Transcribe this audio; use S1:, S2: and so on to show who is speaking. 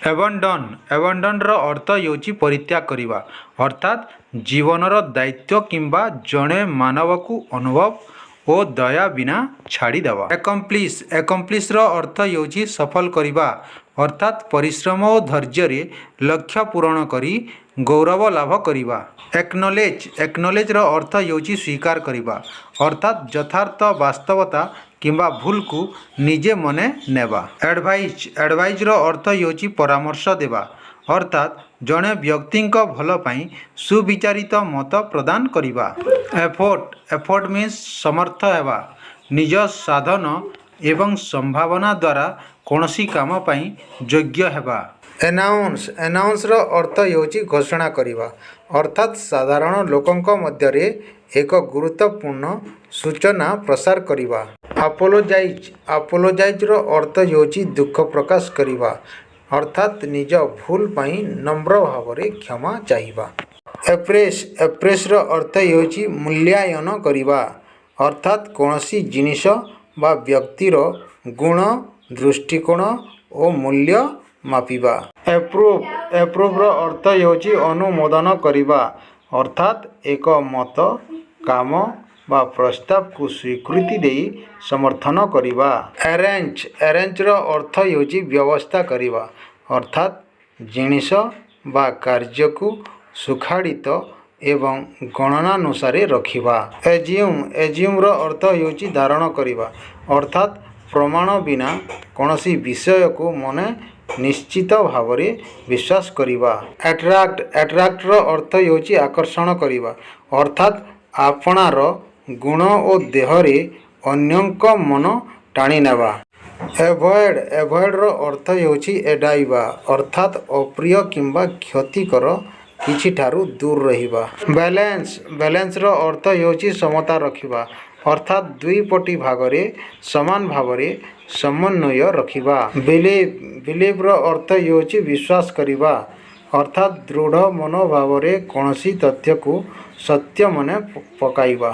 S1: ଆବାଣ୍ଡନ୍। ଆବାଣ୍ଡନ୍ର ଅର୍ଥ ହେଉଛି ପରିତ୍ୟାଗ କରିବା, ଅର୍ଥାତ୍ ଜୀବନର ଦାୟିତ୍ୱ କିମ୍ବା ଜଣେ ମାନବକୁ ଅନୁଭବ ଓ ଦୟା ବିନା ଛାଡ଼ିଦେବା। ଏକମ୍ପ୍ଲିସ୍। ଏକମ୍ପ୍ଲିସ୍ର ଅର୍ଥ ହେଉଛି ସଫଳ କରିବା, ଅର୍ଥାତ୍ ପରିଶ୍ରମ ଓ ଧୈର୍ଯ୍ୟରେ ଲକ୍ଷ୍ୟ ପୂରଣ କରି ଗୌରବ ଲାଭ କରିବା। ଏକ୍ନୋଲେଜ୍। ଏକ୍ନୋଲେଜ୍ର ଅର୍ଥ ହେଉଛି ସ୍ୱୀକାର କରିବା, ଅର୍ଥାତ୍ ଯଥାର୍ଥ ବାସ୍ତବତା କିମ୍ବା ଭୁଲକୁ ନିଜେ ମନେ ନେବା। ଆଡ଼ଭାଇଜ୍। ଆଡ଼ଭାଇଜ୍ର ଅର୍ଥ ହେଉଛି ପରାମର୍ଶ ଦେବା, ଅର୍ଥାତ୍ ଜଣେ ବ୍ୟକ୍ତିଙ୍କ ଭଲ ପାଇଁ ସୁବିଚାରିତ ମତ ପ୍ରଦାନ କରିବା। ଏଫୋର୍ଡ। ଏଫୋର୍ଡ ମିନ୍ସ ସମର୍ଥ ହେବା, ନିଜ ସାଧନ ଏବଂ ସମ୍ଭାବନା ଦ୍ୱାରା କୌଣସି କାମ ପାଇଁ ଯୋଗ୍ୟ ହେବା। ଏନାଉନ୍ସ। ଏନାଉନ୍ସର ଅର୍ଥ ହେଉଛି ଘୋଷଣା କରିବା, ଅର୍ଥାତ୍ ସାଧାରଣ ଲୋକଙ୍କ ମଧ୍ୟରେ ଏକ ଗୁରୁତ୍ୱପୂର୍ଣ୍ଣ ସୂଚନା ପ୍ରସାର କରିବା। ଆପୋଲୋଜାଇଜ୍। ଆପୋଲୋଜାଇଜ୍ର ଅର୍ଥ ହେଉଛି ଦୁଃଖ ପ୍ରକାଶ କରିବା, ଅର୍ଥାତ୍ ନିଜ ଭୁଲ ପାଇଁ ନମ୍ର ଭାବରେ କ୍ଷମା ଚାହିଁବା। ଏପ୍ରେସ୍। ଏପ୍ରେସ୍ର ଅର୍ଥ ହେଉଛି ମୂଲ୍ୟାୟନ କରିବା, ଅର୍ଥାତ୍ କୌଣସି ଜିନିଷ ବା ବ୍ୟକ୍ତିର ଗୁଣ, ଦୃଷ୍ଟିକୋଣ ଓ ମୂଲ୍ୟ ମାପିବା। ଏପ୍ରୁଭ୍। ଏପ୍ରୁଭ୍ର ଅର୍ଥ ହେଉଛି ଅନୁମୋଦନ କରିବା, ଅର୍ଥାତ୍ ଏକ ମତ, କାମ ବା ପ୍ରସ୍ତାବକୁ ସ୍ୱୀକୃତି ଦେଇ ସମର୍ଥନ କରିବା। ଆରେଞ୍ଜ। ଆରେଞ୍ଜର ଅର୍ଥ ହେଉଛି ବ୍ୟବସ୍ଥା କରିବା, ଅର୍ଥାତ୍ ଜିନିଷ ବା କାର୍ଯ୍ୟକୁ ସୁଖାଡ଼ିତ ଏବଂ ଗଣନାନୁସାରେ ରଖିବା। ଏଜ୍ୟୁମ୍। ଏଜ୍ୟୁମ୍ର ଅର୍ଥ ହେଉଛି ଧାରଣ କରିବା, ଅର୍ଥାତ୍ ପ୍ରମାଣ ବିନା କୌଣସି ବିଷୟକୁ ମନେ ନିଶ୍ଚିତ ଭାବରେ ବିଶ୍ୱାସ କରିବା। ଆଟ୍ରାକ୍ଟ। ଆଟ୍ରାକ୍ଟର ଅର୍ଥ ହେଉଛି ଆକର୍ଷଣ କରିବା, ଅର୍ଥାତ୍ ଆପଣାର ଗୁଣ ଓ ଦେହରେ ଅନ୍ୟଙ୍କ ମନ ଟାଣିନେବା। ଏଭଏଡ଼୍। ଏଭଏଡ଼୍ର ଅର୍ଥ ହେଉଛି ଏଡ଼ାଇବା, ଅର୍ଥାତ୍ ଅପ୍ରିୟ କିମ୍ବା କ୍ଷତିକର କିଛିଠାରୁ ଦୂର ରହିବା। ବାଲାନ୍ସ। ବାଲାନ୍ସର ଅର୍ଥ ହେଉଛି ସମତା ରଖିବା, ଅର୍ଥାତ୍ ଦୁଇପଟି ଭାଗରେ ସମାନ ଭାବରେ ସମନ୍ୱୟ ରଖିବା। ବିଲିଭ୍। ବିଲିଭ୍ର ଅର୍ଥ ହେଉଛି ବିଶ୍ୱାସ କରିବା, ଅର୍ଥାତ୍ ଦୃଢ଼ ମନୋଭାବରେ କୌଣସି ତଥ୍ୟକୁ ସତ୍ୟ ମନେ ପକାଇବା।